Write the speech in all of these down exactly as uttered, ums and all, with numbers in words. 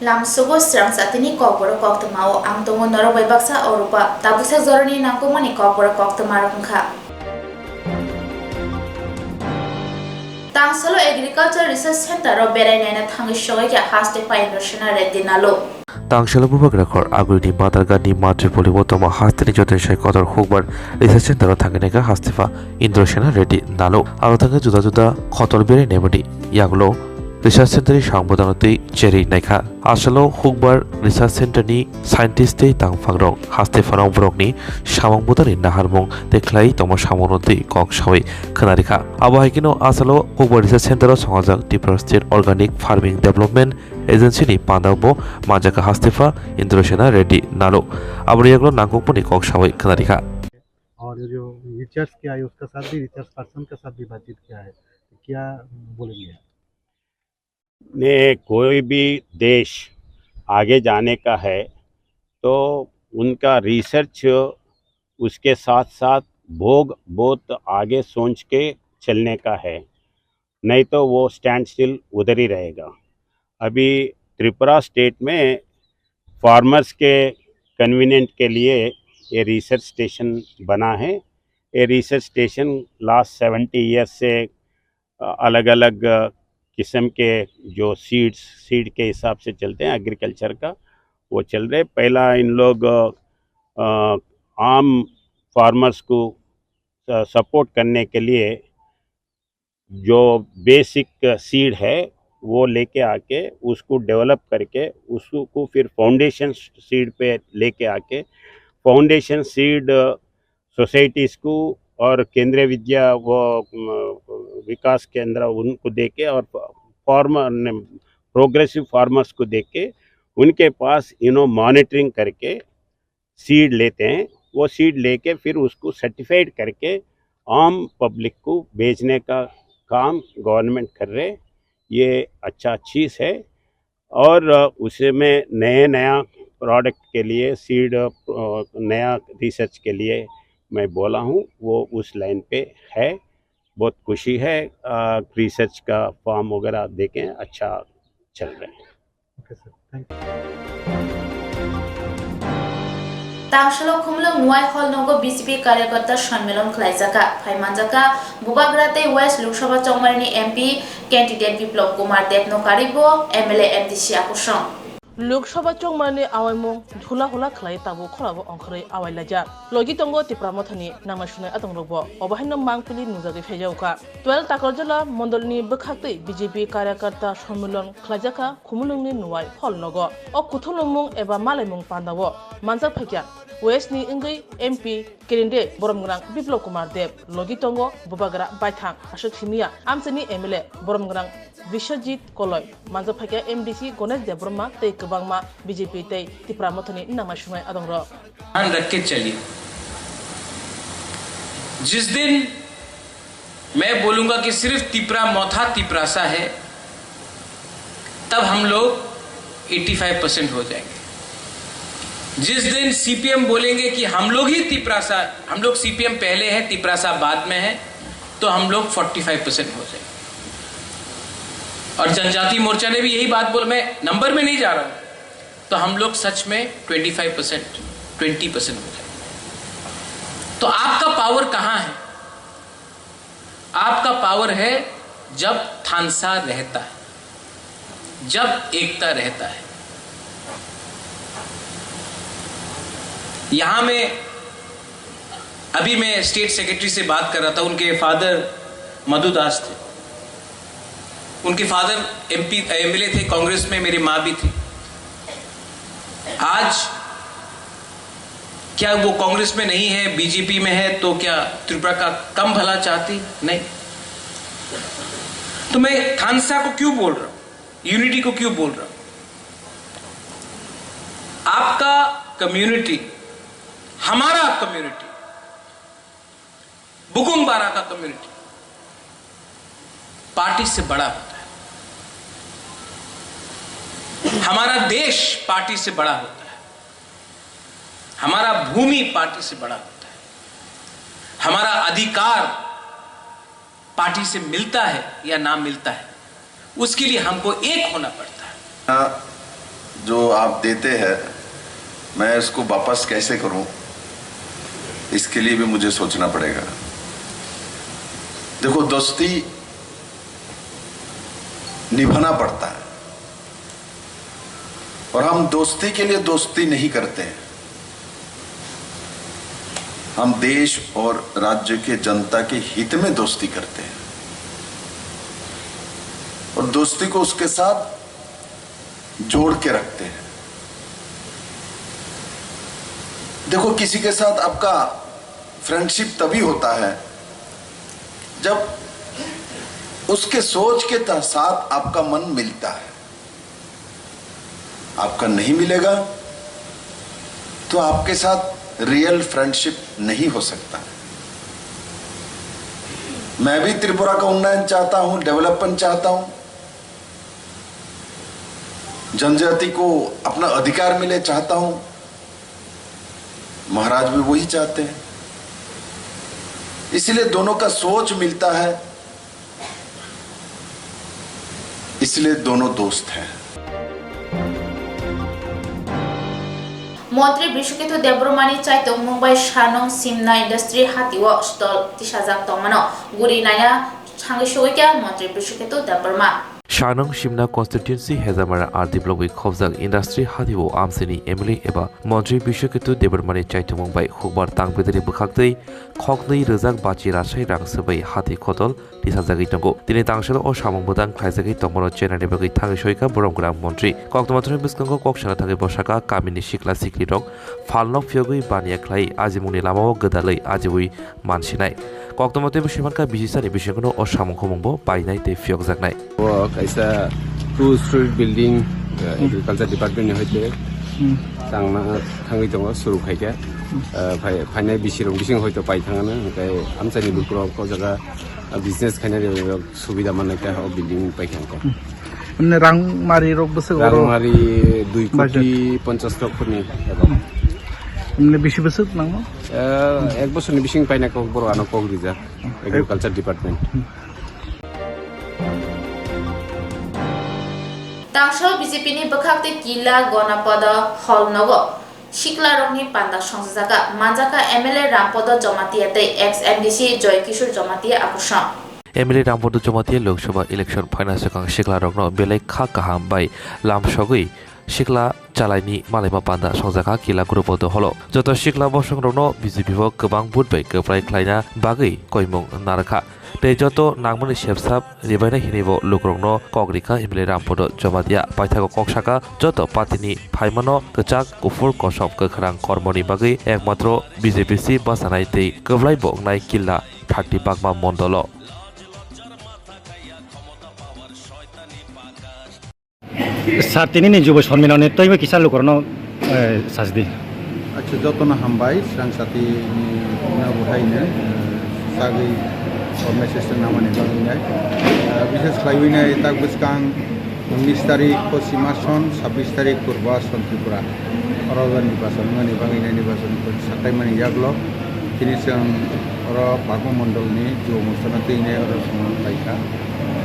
Lamsugo srang satini kokborok koktwmao ang tongo norok bai baksa Oropa, tabuksa jorani nangkukmani kokborok koktwmarok wngkha. Tangsalo Agriculture Research Center o berai naina thangwi sogaikha Hastepa Indrasena Reddy Nalu. Tangsalo bubagra khor Agulini Madargani Matripoli o tongma hasteni jotoni sai kotor hukbar Research Center o thangwi naikha Hastepa Indrasena Reddy Nalu. Aro thangwi juda juda kotor berai naimani yagulo Research Center ni samung bwtangno twi cherwi naikha. Asalo hukbar Research Center ni scientist tei tangphangrok Hastephano borokni samung bwtangni naharmung tei khlai tongma samungno twi kok sawi khwnarikha. Abo hai kheno asalo hukbar Research Center o songajak Tripura State Organic Farming Development Agency ni pandao bo manjakha Hastepa Indrasena Reddy Nalu. Aboni yagulo nangkukmani kok sawi khwnarikha. और जो रिसर्च किया है उसका साथ भी, research person का साथ भी बातचीत किया है, तो क्या बोलेंगे आप? ने कोई भी देश आगे जाने का है तो उनका रिसर्च, उसके साथ साथ भोग बहुत आगे सोच के चलने का है, नहीं तो वो स्टैंड स्टिल उधर ही रहेगा। अभी त्रिपुरा स्टेट में फार्मर्स के कन्वीनियंट के लिए ये रिसर्च स्टेशन बना है। ये research station last seventy years से अलग अलग किस्म के जो सीड्स, सीड के हिसाब से चलते हैं एग्रीकल्चर का, वो चल रहे। पहला इन लोग अ, आम फार्मर्स को सपोर्ट करने के लिए जो बेसिक सीड है वो लेके आके उसको डेवलप करके उसको फिर फाउंडेशन सीड पे लेके आके फाउंडेशन सीड सोसाइटीज को और केंद्रीय विद्या वो अम, विकास केंद्र उनको देके और फार्मर प्रोग्रेसिव फार्मर्स को देके उनके पास इनो मॉनिटरिंग करके सीड लेते हैं। वो सीड लेके फिर उसको सर्टिफाइड करके आम पब्लिक को बेचने का काम गवर्नमेंट कर रहे। ये अच्छा चीज़ है। और उसमें नए नया प्रोडक्ट के लिए सीड, नया रिसर्च के लिए मैं बोला हूँ, वो उस लाइन पे है। बहुत खुशी है। रिसर्च का फॉर्म वगैरह देके अच्छा चल रहा है। Okay sir, thank you. Tangsalo Khumulwng Nuwai Hall nogo B J P karyakarta sonmilon khlaijaka. Phai manjaka Bubagra tei West Lok Sabha chongmarini M P candidate Biplop Kumar Deb no karwi bo M L A M D C akusong. Lok Sabha chongmarini awaimung dhula hula khlai tabuk khorabo ongkhorwi awai laijak. Logi tongo Tipra Mothani nangma sunai adongrokbo. Obo haino mangpili nujagwi phaijao kha. Twelve Takarjala mondolni bwkhaktwi B J P karyakarta sonmilon khlaijakha Khumulwngni Nuwai Hall nogo. O kuthumlumung eba malaimung pandao manjak phaikha West ni wngwi M P candidate boromgwnang Biplop Kumar Deb, logi tongo Bubagra baithang Ashok Simia, amchaini M L A boromgwnang Biswajit Koloi, manjak phaikha M D C Ganesh Debbarma tei kwbangma B J P tei Tipra Mothani nangma sunai adongrok. ध्यान रख के चलिए। जिस दिन मैं बोलूंगा कि सिर्फ तिपरा मोथा तिपरासा है, तब हम लोग एटी फ़ाइव परसेंट हो जाएंगे। जिस दिन सीपीएम बोलेंगे कि हम लोग ही तिपरासा, हम लोग सीपीएम पहले है, तिपरासा बाद में है, तो हम लोग फ़ोर्टी फ़ाइव परसेंट हो जाएंगे। और जनजाति मोर्चा ने भी यही बात बोला, मैं नंबर में नहीं जा रहा हूं, तो हम लोग सच में twenty five percent, twenty percent हो जाएंगे। तो आपका पावर कहां है? आपका पावर है जब थानसा रहता है, जब एकता रहता है। यहां में अभी मैं स्टेट सेक्रेटरी से बात कर रहा था, उनके फादर मधुदास थे, उनके फादर एमपी, एमएलए थे, कांग्रेस में मेरी माँ भी थी। आज क्या वो कांग्रेस में नहीं है, बीजेपी में है, तो क्या त्रिपुरा का कम भला चाहती? नहीं। तो मैं थानसा को क्यों बोल रहा हूं, यूनिटी को क्यों बोल रहा हूं? आपका कम्युनिटी, हमारा कम्युनिटी, बुकुंग बारा का कम्युनिटी पार्टी से बड़ा होता है। हमारा देश पार्टी से बड़ा होता है। हमारा भूमि पार्टी से बड़ा होता है। हमारा अधिकार पार्टी से मिलता है या ना मिलता है, उसके लिए हमको एक होना पड़ता है। जो आप देते हैं, मैं इसको वापस कैसे करूं, इसके लिए भी मुझे सोचना पड़ेगा। देखो, दोस्ती निभाना पड़ता है, और हम दोस्ती के लिए दोस्ती नहीं करते हैं, हम देश और राज्य के जनता के हित में दोस्ती करते हैं, और दोस्ती को उसके साथ जोड़ के रखते हैं। देखो, किसी के साथ आपका फ्रेंडशिप तभी होता है जब उसके सोच के त-, साथ आपका मन मिलता है। आपका नहीं मिलेगा तो आपके साथ रियल फ्रेंडशिप नहीं हो सकता। मैं भी त्रिपुरा का उन्नयन चाहता हूं, डेवलपमेंट चाहता हूं, जनजाति को अपना अधिकार मिले चाहता हूं, महाराज भी वही चाहते हैं। इसीलिए दोनों का सोच मिलता है, इसलिए दोनों दोस्त हैं। Montri Brishoketu Debbarmani chaitung mungbai Sanung Simna Industry hatio stall tisajak tongmano guri naya thangwi sugwi kha Montri Brishoketu Debbarma. Sanung Simna Constituency Hejamara R D Block bai khobjak Industry hatio amsini M L A eba Montri Brishoketu Debbarmani chaitung mungbai hukbar tang bedari bwkhaktwi khoknwi rwjak bachi rasai rang swbai hati khotol tisajagwi tongo. Tini tangsalo o samung bwtang khlaijagwi tongmano chenani bagwi thangwi soika Boromgrang Montri. Koktwma thani bwskango kok sana thangwi bwsaka kamini sikla siklirok phalno phiyogwi baniya khlai ajimungni lamao gwdalwi ajiwi mansinai. Koktwma teibo swimankha bisisani bisingno o samung khumungbo painai tei phiyokjaknai. O kaisa two story building, uh, agriculture department ni hoite tangna thangwi tongo, suru khaikha. Uh, phai-, phainai bisirok bising hoito pai thangano, hwnkhe amchaini lukurok o jaga, uh, business khainai rok subida mannaikha o building paikha wngkha. Emne rangmari rok bwswk oro? Rangmari dui koti ponchash lok ni eba. Emne bisi bwswk nangno? Eh, ek bosorni bising paina kok borok ano kok rijak agriculture department. Tangsal B J P ni bwkhak tei Kila Gonapada hall nogo siklarokni panda songchajakha, manjakha M L A Rampodo Jomatia tei ex M D C Joy Kishore Jomatia akusong. M L A Rampodo Jomatia Lok Sabha election phaina swkang siklarokno belai kha kaham bai lamsogwi sikla chalaini malaima panda songjakha Kila Gonapada holo. Joto sikla bosongrokno B J P bo kwbang vote bai kwplai khlaina bagwi koimung narwkha. Tei joto nangmani sepsap ribaina hinwibo lukurokno kok rikha M L A Rampodo Jomatia. Paithago kok saka joto party ni phaimano kwchak, kuphur, kosom, kwkhrang kormoni bagwi ekmatro B J P si bachanai tei kwplaibo wngnai Kila thirty bakma mondolo. Sir, tinini Jubo Sonmiloni twibo kisa lukurokno, eh, sajdi. Acha, jotono hambai, srang sati ni na buhai ne, eh, sagwi organization namani bagwi nai. Eh, bishes khlaiwi nai tak bwskang unis tarik Pochima Son, sabbish tarik Purba Son Tripura. Oro nirbason wngmani bagwi nai, nirbason saklaimani yagulo tini chwng oro Bagma Mondolni Jubo Morsano twi nai oro songmung khlaikha.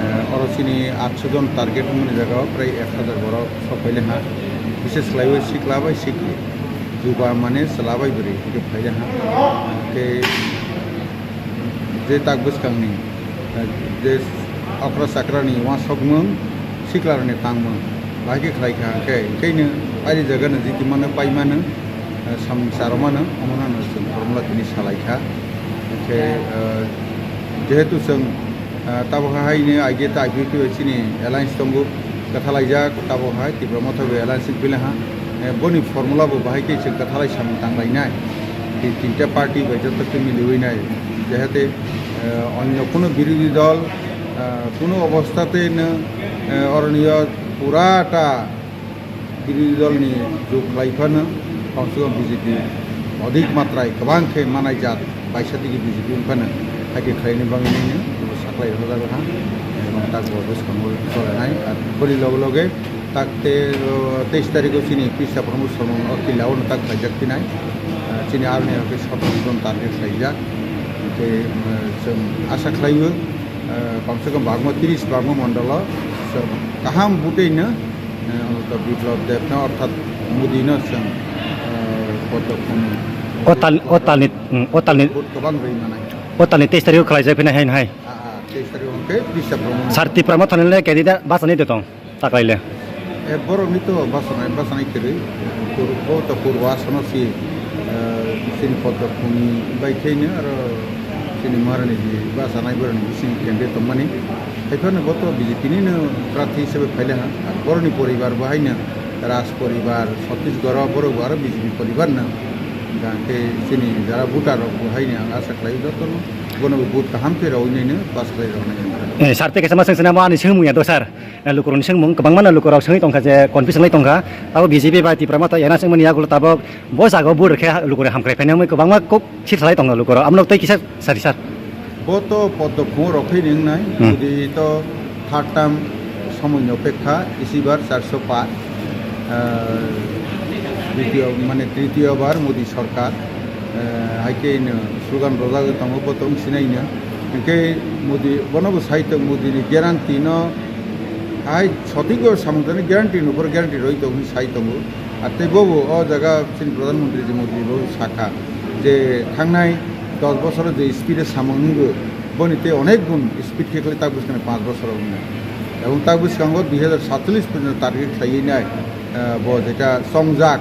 Eh, oro chini atsho jon target wngmani jagao prai ek hajar borok sok phaile ha. Bishes khlaiwi sikla bai sikli, juba mane chwla bai bwrwi hwnkhe phaile ha. Hwnkhe je tak bwskangni, eh, je okra chakrani uansukmung, siklarokni tangmung, bahai khe khlai kha, hwnkhe, hwnkhe nw pairi jagano jikimano paimano, eh, samung charwmano, omono no chwng formula tini salai kha. Hwnkhe, eh, jehetu chwng, eh, tabuk hai ni I D A tei I P F T bai chini alliance tongo, kwthalaijak, tabuk hai Tipra Motha bai alliance wng pila ha. Eh, boni formula bo bahai khe chwng kwthalai samung tanglainai. Tei tinta party bai joto khe miliwi nai. Jehate, eh, onyo kuno birodhi dol, eh, kuno obostha tei no, eh, oroni o pura ta birodhi dol ni jug lai phano, komse kom B J P odik matrai kwbang khe manai jat baisa digi B J P wng phano, hai khe khlaini bagwi nini saklai rwjak ha, eh, tak bo bwskango cholenai. Ar boni loge loge tak te, o, teis tarikh o chini pista phano swrwng o killa o tak khlaijak tinai. Ah, chini army o khe soton jon target khlaijak. Tei, ah, chwng asa khlaio, ah, komse kom bagma tris bagma mondolo chwng kaham butwi no, Amitabh Biplab Debno, orthat Modi no chwng, eh, poddo phungo. O tal, o talni, mm, o talni, Vote kwbang rwi manai. O talni teis tarik o khlaijak phina hai hai. Ah, ah, teis tarik o hwnkhe Biswa Brahmani. Sir, Tipra Motha ni le candidate bachani de tong, ta khlai le. Eh, borok ni to bachani, bachani kwrwi. Pur-, bo to purbo asono si, eh, chini poddo phungo bai khe no aro chini Maharani ji bachanai borok ni bising candidate tongmani. Haiphano bo to B J P ni no prarthi hisabe phaile ha. Ar borok ni poribar bo haino Raj poribar, Chhattisgarh o borok bo aro B J P poribar no. Hingkhe chini jara voter rok bo haino ang asa khlai jotono bono bo vote kaham khe rwi nai no pass khlai rok nai. Eh, sir, tei kaisa ma swng sina mo ani swngmung ya do, sir. Eh, lukurok ni swngmung kwbangma no lukurok swngwi tongkha je confusion lai tongkha. Abo B J P bai Tipra Motha yana swngmani yagulo tabok bo jaga o vote khe lukurok hamkrai phainai wngwi kwbangma kok Sir salai tongo lukurok, amno tei kisa sari sir. Bo to poddo phungo rok khe wngnai, Hmm. Modi to third term somoini opekha, isibar charso paanch, ah, ditiyo, mane tritiyo bar Modi sorkar, ah, hai khe ino slogan rojagwi tongo, bo to wng sinai no. Hwnkhe Modi, bono bo sai tong, Modi ni guarantee no hai sotik o samung tani guarantee no, guarantee roi tong hinwi sai tongo. Ar tei bobo o jaga chini Pradhan Mantri je Modi bo sakha je thangnai dos bosoro je speed e samung wngwi boni tei onek gun speed khe khlai tak bwskangni panch bosoro wngwi. Ebong tak bwskango dui hazar satchollish porjonto target khlaiwi nai, eh, bo jeta chongjak.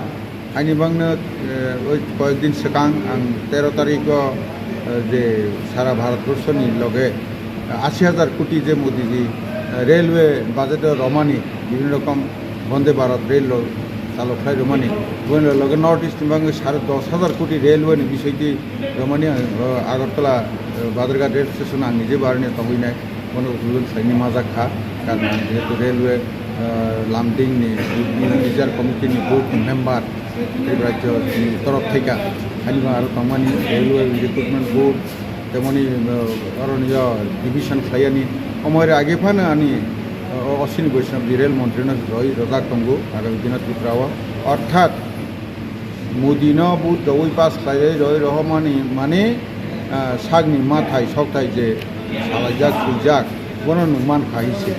Haini bangno, eh, oi koyek din swkang ang tero tarikh o, eh, je sara Bharat borso ni loge, eh, ashi hajar koti je Modi ji, eh, railway budget o romani bibhinno rokom Vande Bharat rail lo chalo khlai rwmani, boni loge North East ni bagwi sare dos hajar koti railway ni bisingtwi rwmani, ang, o, Agartala, o, Badharghat rail station ang nije barani tongwi nai, bono ukulukni saini majak kha, karon ang jehetu railway, o, Lumding ni, ni, ni, Reserve Committee ni board ni member, Tripura Rajya ni torof thai kha, ani bo aro tongmani railway recruitment board, Temoni, uh, oro ni yo division khlaiani. Omo hai age phano ani, uh, Ashwini Vaishnaw ji rail montri no roi rojak tongo agami dino Tripura o. Orthat Modi no vote roi pass khlai roi rohormani mane, uh, sakni mathai sokthai je salaijak thwijak bono nung man kha hi se.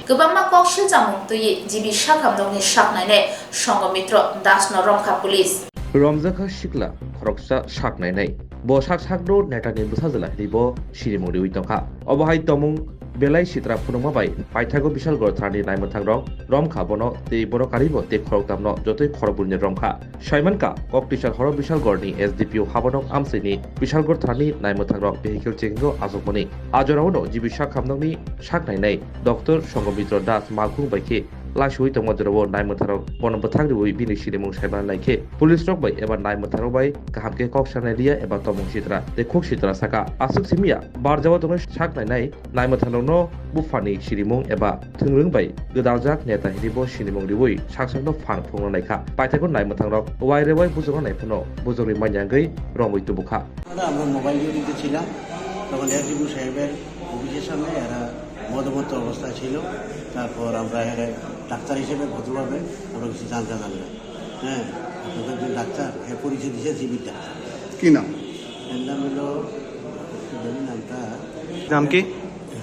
Kwbangma kok silchamung twiwi G B sakhamnokni saknainai Songomitra Dasno romkha police. Romjakha sikla khoroksa saknainai. Bo sak sakno netani bwsajwla hinwi bo sirimung riwi tongkha. Obo hai tongmung belai sitra phunukma bai paithago Bishalgarh thanani naimwthangrok romkha bono tei bono karibo tei khoroktamno jotoi khorokbrwini romkha. Saimankha, Koktisar horo Bishalgarhni S D P O habanok amchaini Bishalgarh thanani naimwthangrok vehicle checking-o achukmani. A jorao no G B sakhamnokni saknainai Doctor Songomitra Das malkhung bai khe laisuwi tongma jorao naimwthangrok bono bwthak riwi bini sinimung saimana nai khe police rok bai eba naimwthangrok bai kaham khe kok sanai liya eba tongmung sitra tei khuk sitra saka. Aswk simiya barjao tongnai saknainai naimwthangrokno buphani sinimung eba thwngrwng bai gwdaljak neta hinwi bo sinimung riwi sak sakno phan phungna naikha. Paithago naimwthangrok wai rewai bujokna nai phano bujokni manya wngwi romwi tubukha. আমরা মোবাইল ডিউটিতে ছিলাম, তখন এসডিপিও সাহেবের অফিসের সামনে এরা মদমত্ত অবস্থায় ছিল। তারপর আমরা এখানে ডাক্তার হিসেবে ভদ্রভাবে আমরা কিছু জানতে জানলাম। হ্যাঁ, আপনাদের একজন ডাক্তার, হ্যাঁ, পরিচয় দিয়েছে জিবির ডাক্তার। কি নাম? এর নাম হলো, কি জানি নামটা? নাম কি?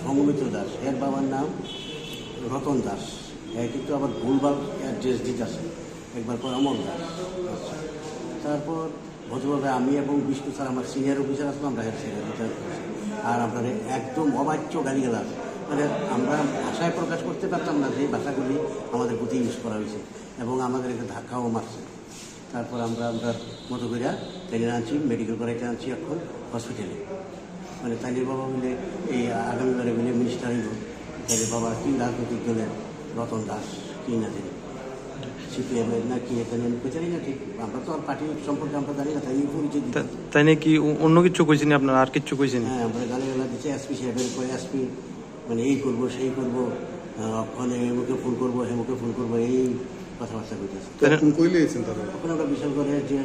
সঙ্গমিত্র দাস। এর বাবার নাম রতন দাস। এ কিন্তু আবার ভুলভাল অ্যাড্রেস দিতেছে, একবার কয় অমর দাস। আচ্ছা। তারপর ভদ্রভাবে আমি এবং বিষ্ণু স্যার, আমার সিনিয়র অফিসার আসলাম, আমরা হেড সেক্রেটারি। আর আমরা একদম অবাচ্য গালিগালাজ, মানে আমরা ভাষায় প্রকাশ করতে পারতাম না যে ভাষাগুলি আমাদের প্রতি ইউজ করা হয়েছে, এবং আমাদের একটা ধাক্কাও মারছে। তারপর আমরা, আমরা মতো করে তাইলে আনছি, মেডিকেল করাইতে আনছি এখন হসপিটালে। মানে তাইলে বাবা মিলে এই আগামীবারে মিলে মিনিস্টার হইব। তাইলে বাবা কি রাজনৈতিক দলের রতন দাস, কি না জানি, সিপিএম এর না কি এখানে আমি কই জানি না ঠিক। আমরা তো আর পার্টি সম্পর্কে আমরা জানি না, তাই নিয়ে পরিচয় দিতে। তা-, তাই নাকি অ-, অন্য কিছু কইছেন আপনারা, আর কিছু কইছেন? হ্যাঁ, আমরা গালি গালা দিচ্ছে এসপি সাহেবের, কই এসপি মানে এই করবো, সেই করবো, আহ, ওখানে এমুকে ফোন করবো, হেমুকে ফোন করবো, এই কথাবার্তা কইতেছে। তাহলে তখন কই নিয়েছেন তারা? তখন আমরা বিশালগড়ের যে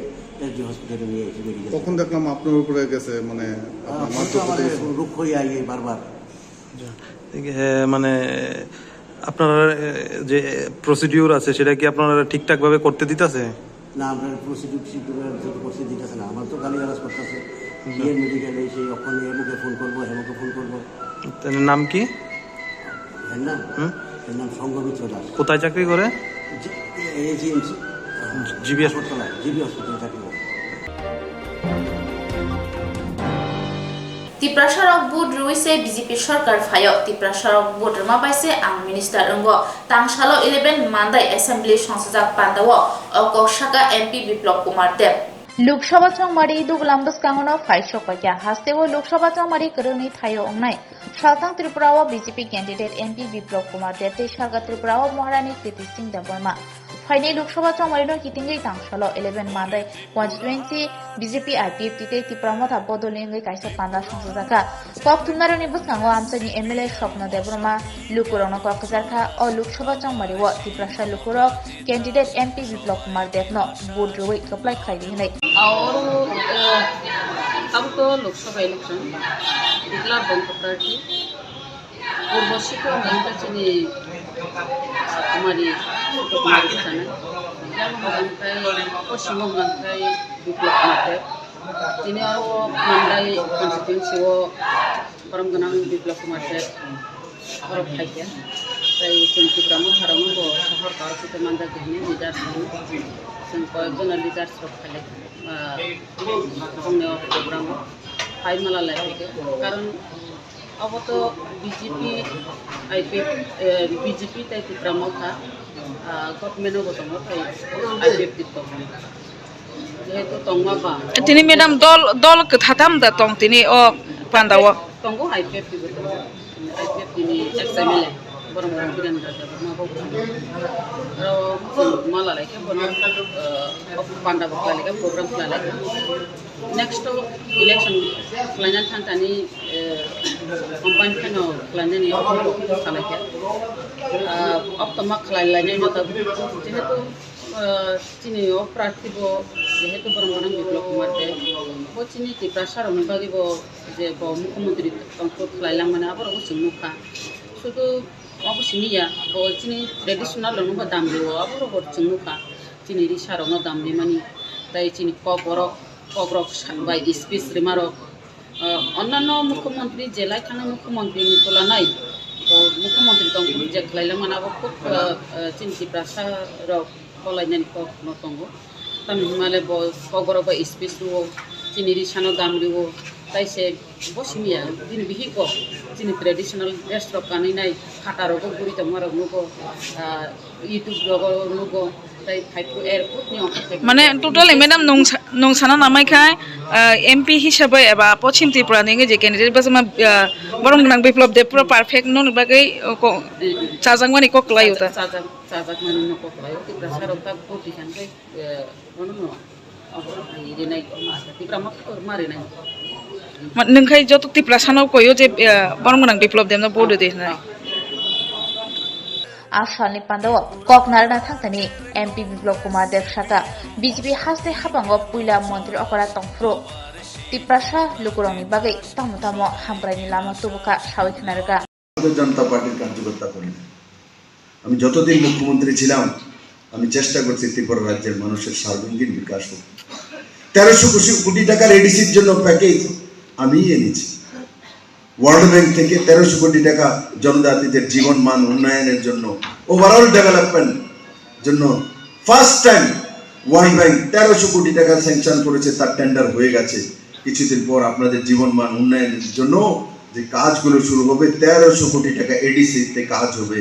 এসডি হসপিটালে নিয়ে এসে মেডিকেল। তখন দেখলাম আপনার উপরে গেছে, মানে, হ্যাঁ, আপনার ওখানে তো মারধর আমাদের করতেছে। রুক্ষ হয়ে আইয়ে বারবার। আচ্ছা, ঠিক, এ, মানে, আপনারা, এ, যে প্রসিডিউর আছে, সেটা কি আপনারা ঠিকঠাকভাবে করতে দিতেছে? না, আমরা প্রসিডিউর ঠিক করে যত করতে দিতেছে না। আমার তো গালিগালাজ করতেছে। হুম। গিয়ে মেডিকেলে সেই ওখানে এমুকে ফোন করবো, হেমুকে ফোন করবো। তার নাম কি? না, হুম? এর নাম সংঘমিত্র দাস। কোথায় চাকরি করে? জি-, এ, এজিএমসি। জিবি হাসপাতাল। জিবি হাসপাতালে চাকরি করে। Tiprasa rok vote rwui se B J P sorkar phaio, Tiprasa rok vote rwma bai se ang minister wngo. Tangsalo eleven Mandai Assembly songsajak pandao o kok saka M P Biplop Kumar Deb. Lok Sabha chongmari Duglam bwskango no phai sok paikha. Hasteo Lok Sabha chongmari kwrwngni thaio wngnai Saltang Tripura o B J P candidate M P Biplop Kumar Deb tei Sarga Tripura o Maharani Kriti Singh Debbarma. Phainai Lok Sabha chongmari no kitingwi tangsalo eleven Mandai constituency B J P I P F T tei Tipra Motha bodolni wngwi kaisa panda songchajakha. Kok thumnarokni bwskango amchaini M L A Swapna Debbarma lukurokno kok kwcharkha. O Lok Sabha chongmari o Tiprasa lukurok candidate M P Biplop Kumar Debno vote rwui kwplai khlaidi hwnwi. Oro, eh, tabuk to Lok Sabha election, declare bongkha prarthi. Purbo Sikkim hwnkhe chini Kumari, Kumari bwskango. Yang hwnkhe Poschim hwnkhe Biplop Kumar Deb. Tini oro Mandai constituency o borom gwnang Biplop Kumar Deb borok phaikha. Tei chwng Tipra Motha rokno bo sohor karo khe manjak hwnwi leaders rok, chwng koyekjona leaders rok phailai, ah, bongni o program o phai mala lai phaikha. Karon Obo to B J P, I P F, eh, B J P tei Tipra Motha, ah, government o bo tongo tei I P F T tongo. Jehetu tongma ba. Tini madam dol, dol kwthatam da tong tini o panda o. Tongo I P F T bo tongo. I P F T ni ex M L A, borok Biren Raja Debbarma bo tongo. Aro chwng mala lai khe bono, eh, panda bo khlai lai khe, program khlai lai khe. Next o election khlaina thang thani, eh, company phano khlainani salai khe. Ah, okto ma khlai lainai no tabuk. Jehetu, ah, chini o prarthi bo jehetu borok gwnang Biplop Kumar Deb, bo chini Tiprasa rokni bagwi bo je bo mukhyamantri tongthok khlai langmani aborok bo chwng nukha. Sudu obo simi ya, bo chini traditional rokno bo dam rio, aborok bo chwng nukha. Chini risa rokno dam rimani, tei chini kok borok Kokrok sa-, bai speech rwma rok, ah, onnanno mukhyamantri je lai thangna mukhyamantri ni tula nai, bo mukhyamantri tong phuru je khlai langmani abo khub, ah, ah, chini Tiprasa rok kholai nani kok no tongo. Tamni hwnmale bo kok borok bai speech rwo, chini risa no dam rwo, tai se bo simi ya, bini bihik bo chini traditional dress rok kanwi nai, khata rogo guri tongma rok nugo, ah, YouTube rogo nugo, tai phai phuru airport ni ongkha phai phuru. Mane totally madam nung sa-, nung sana namai khai, ah, M P hisabai eba Poschim Tripura ni je candidate bwsama, ah, borom gwnang Biplop Deb pura perfect noni bagwi, oh, ko-, eh, eh, chajakmani kok kwlai o ta. Chajak-, chajak-, chajakmani no kok kwlai o, Tiprasa rok ta vote di khan khai, eh, bono no. Ma-, nwng khai joto Tiprasa no koyo je, eh, borom gwnang Biplop Deb no vote de hwnwi. A salni pandao kok narwkna thangthani M P Biplop Kumar Deb saka, B J P haste haphango puila montri okora tongphuru Tiprasa lukurokni bagwi tamo tamo hamkraini lama tubukha sawi khna rwkha. ভারতীয় জনতা পার্টির কার্যকর্তা করি না। আমি যতদিন মুখ্যমন্ত্রী ছিলাম, আমি চেষ্টা করছি ত্রিপুরা রাজ্যের মানুষের সার্বাঙ্গীন বিকাশ হোক। তেরোশো কোটি টাকার এডিসির জন্য প্যাকেজ আমিই এনেছি। ওয়ার্ল্ড ব্যাংক থেকে তেরোশো কোটি টাকা জনজাতিদের জীবন মান উন্নয়নের জন্য, ওভারঅল ডেভেলপমেন্ট জন্য ফার্স্ট টাইম ওয়ার্ল্ড ব্যাংক তেরোশো কোটি টাকা স্যাংশন করেছে, তার টেন্ডার হয়ে গেছে। কিছুদিন পর আপনাদের জীবন মান উন্নয়নের জন্য যে কাজগুলো শুরু হবে, তেরোশো কোটি টাকা এডিসি তে কাজ হবে।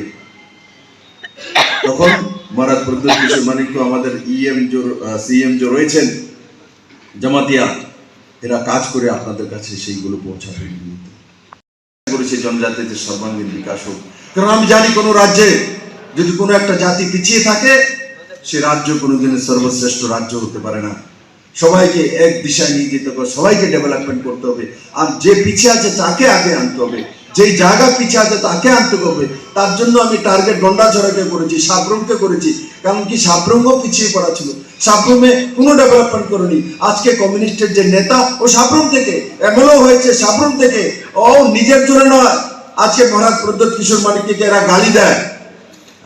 তখন মহারাজ প্রদ্যোৎ কিশোর মাণিক্য আমাদের ইএম যে, আহ, সিএম যে রয়েছেন, জমাতিয়া, এরা কাজ করে আপনাদের কাছে সেইগুলো পৌঁছাবেন। করেছে জনজাতিদের সর্বাঙ্গীন বিকাশ হোক। কারণ আমি জানি কোনো রাজ্যে যদি কোনো একটা জাতি পিছিয়ে থাকে, সে রাজ্য কোনোদিনই সর্বশ্রেষ্ঠ রাজ্য হতে পারে না। সবাইকে এক দিশায় নিয়ে যেতে হবে, সবাইকে ডেভেলপমেন্ট করতে হবে। আর যে পিছিয়ে আছে তাকে আগে আনতে হবে, যেই জায়গা পিছিয়ে আছে তাকে আনতে হবে। তার জন্য আমি টার্গেট গন্ডাছড়াকে করেছি, সাব্রুমকে করেছি, কারণ কি সাব্রুমও পিছিয়ে পড়া ছিল। সাব্রুমে কোনো ডেভেলপমেন্ট করেনি। আজকে কমিউনিস্টের যে নেতা, ও সাব্রুম থেকে, এমএলএ হয়েছে সাব্রুম থেকে। ও নিজের জন্য নয়, আজকে মহারাজ প্রদ্যোৎ কিশোর মাণিক্যকে এরা গালি দেয়।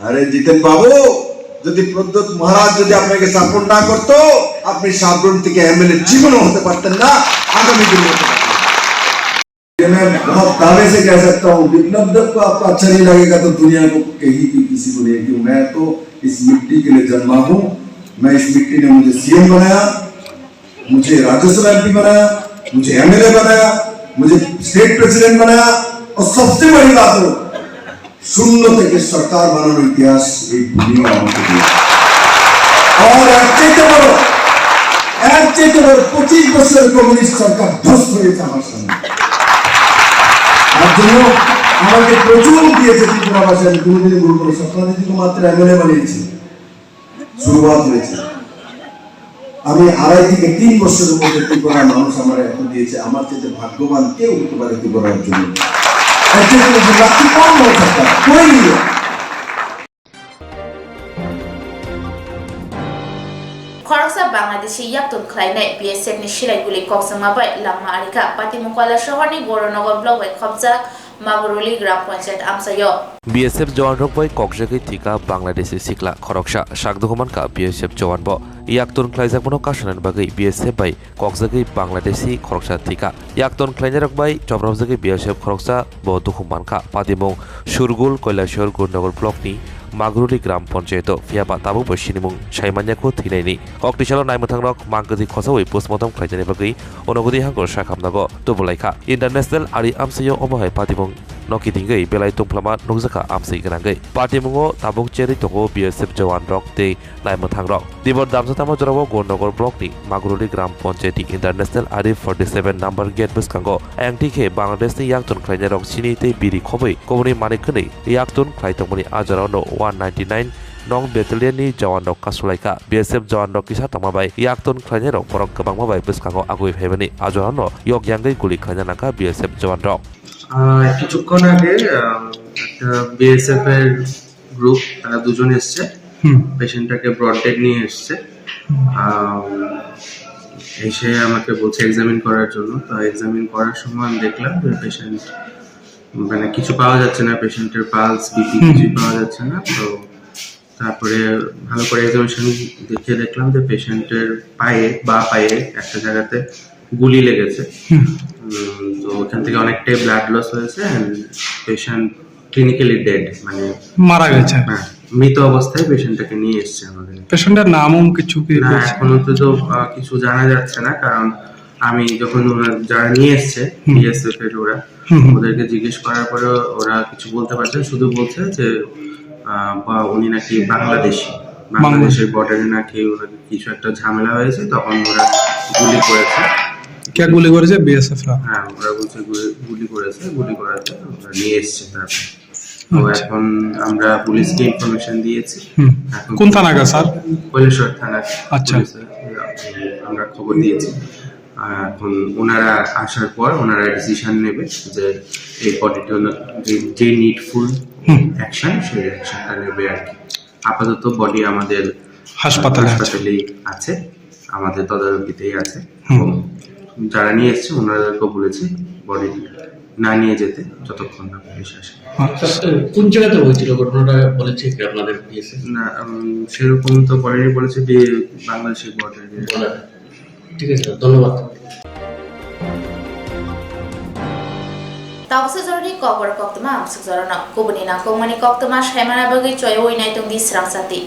আরে জিতেন বাবু, যদি প্রদ্যোৎ মহারাজ যদি আপনাকে সাপোর্ট না করতো, আপনি সাব্রুম থেকে এমএলএ জীবনও হতে পারতেন না, আগামী দিনে হতে পারতেন না। ये मैं बहुत दावे से कह सकता हूँ, विप्लव देव को आपको अच्छा नहीं लगेगा तो दुनिया को कहीं भी किसी को नहीं, क्यों मैं तो इस मिट्टी के लिए जन्मा हूँ। मैं इस मिट्टी ने मुझे सीएम बनाया, मुझे राज्यसभा एमपी बनाया, मुझे एमएलए बनाया, मुझे स्टेट प्रेसिडेंट बनाया, और सबसे बड़ी बात हो, শূন্য থেকে সরকার বানানোর ইতিহাস এই ভূমি আমাকে দিয়েছে। আর এর চাইতে বড়, এর চাইতে বড় পঁচিশ বছরের কমিউনিস্ট সরকার ধ্বংস হয়েছে আমার সামনে। তার জন্য আমাকে প্রচুর দিয়েছে ত্রিপুরাবাসী, আমি কোনোদিনই ভুল করে স্বপ্না দিদিকে মাত্র এমএলএ বানিয়েছি। শুরুয়াত হয়েছে। আমি আড়াই থেকে তিন বছরের মধ্যে ত্রিপুরার মানুষ আমার এত দিয়েছে, আমার চাইতে ভাগ্যবান কেউ হতে পারে ত্রিপুরার জন্য। এর চাইতে বেশি লাকি কোন হয়ে থাকতে পারে? কেউ নেই। Khoroksa Bangladeshi yaktung khlainai B S F ni silai guli koksongma bai langma arikha Patimung Koila sohorni Gornogo block bai khopjak Maguruli Gram Panchayat amchaio. B S F jawan rok bai kokjagwi thika Bangladeshi sikla khoroksa, sak dukhu mankha B S F jawan bo. Yaktung khlaijakmano kasanani bagwi B S F bai kokjagwi Bangladeshi khoroksa thika. Yaktung khlainai rok bai chobramjagwi B S F khoroksa bo dukhu mankha. Patimung Surgul Koilashor Gurnagar block ni Magruli Gram Panchayat o, phiya ba tabuk bo sinimung sai manya kho thwinaini. Kok tisalo naimwthang rok mangkwthwi khosawi postmortem khlainani bagwi Unagudi hangor sakhamnago tubulaikha. International ari amsio omo hai patimung no kitingwi belai tungphlama nukjakha amswi gwnangwi. Patimungo tabuk cherwi tongo B S F jawan rok tei naimwthang rok. Tibor damsa tamo jorao Gornogar block ni Maguruli Gram Panchayati International ari forty seven number gate bwskango ayang thikhe Bangladesh ni yaktung khlainai rok chini tei biri khobwi kubuni manwi kwnwi yaktung khlai tongmani a jorao no one ninety nine nong battalion ni jawan rok kasulaikha. B S F jawan rok kisa tongma bai yaktung khlainai rok borok kwbangma bai bwskango agwi phaimani a jorao no yok yangwi guli khlaina nangkha B S F jawan rok. আহ, কিছুক্ষণ আগে, আহ, একটা বিএসএফ এর গ্রুপ, তারা দুজন এসছে। হুম। পেশেন্টটাকে broad dead নিয়ে এসছে। হুম। আহ, এসে আমাকে বলছে এক্সামিন করার জন্য। তো এক্সামিন করার সময় আমি দেখলাম যে পেশেন্ট, মানে, কিছু পাওয়া যাচ্ছে না, পেশেন্টের পালস, বিপি হুম। কিছুই পাওয়া যাচ্ছে না। তো তারপরে ভালো করে এক্সামিনেশন দেখে দেখলাম যে পেশেন্টের পায়ে, বাঁ পায়ে একটা জায়গাতে গুলি লেগেছে। হুম। উম, তো ওখান থেকে অনেকটাই ব্লাড লস হয়েছে and পেশেন্ট ক্লিনিক্যালি ডেড, মানে মারা গেছে। হ্যাঁ, মৃত অবস্থায় পেশেন্টটাকে নিয়ে এসছে আমাদের। পেশেন্টের নাম উম কিছু কি না, বলছে? এখনো তো, তো, আহ, কিছু জানা যাচ্ছে না, কারণ আমি যখন ওরা যারা নিয়ে এসছে, হুম। বিএসএফ এর ওরা, হুম, হুম। ওদেরকে জিজ্ঞেস করার পরে ওরা কিছু বলতে পারছে না, শুধু বলছে যে, আহ, বা উনি নাকি বাংলাদেশি, বাংলাদেশ। বাংলাদেশের বর্ডারে নাকি ওনাকে কিছু একটা ঝামেলা হয়েছে, তখন ওরা গুলি করেছে। কে গুলি করেছে? বিএসএফ রা? হ্যাঁ, ওরা বলছে গুলি, গুলি করেছে, গুলি করাতে ওরা নিয়ে এসছে তারপর। তো আচ্ছা। এখন আমরা পুলিশকে ইনফরমেশন দিয়েছি। হুম। এখন কোন থানা কা স্যার? কৈলাসহর থানা আচ্ছা। পুলিশ, আমরা খবর দিয়েছি। আহ, এখন ওনারা আসার পর ওনারা ডিসিশন নেবে যে এই বডির জন্য যে, যে নিডফুল হুম। অ্যাকশন, সেই অ্যাকশনটা নেবে আর কি। আপাতত বডি আমাদের হাসপাতালে আছে। হাসপাতালেই আছে, আমাদের তদারকিতেই আছে। হুম। এবং যারা নিয়ে এসছে ওনাদেরকে বলেছি বডি না নিয়ে যেতে যতক্ষণ না পুলিশ আসে। আচ্ছা। স্যার, কোন জায়গাতে হয়েছিল ঘটনাটা, বলেছে কি আপনাদের বিএসএফ? না, উম, সেরকম তো বলেনি, বলেছে যে বাংলাদেশের বর্ডারে। বর্ডার। ঠিক আছে, স্যার, ধন্যবাদ। Tabuksa jorani kokborok koktwma amsuk jorano kubuni nangkukmani koktwma saimana bagwi choyawi naitongdi swrang chati.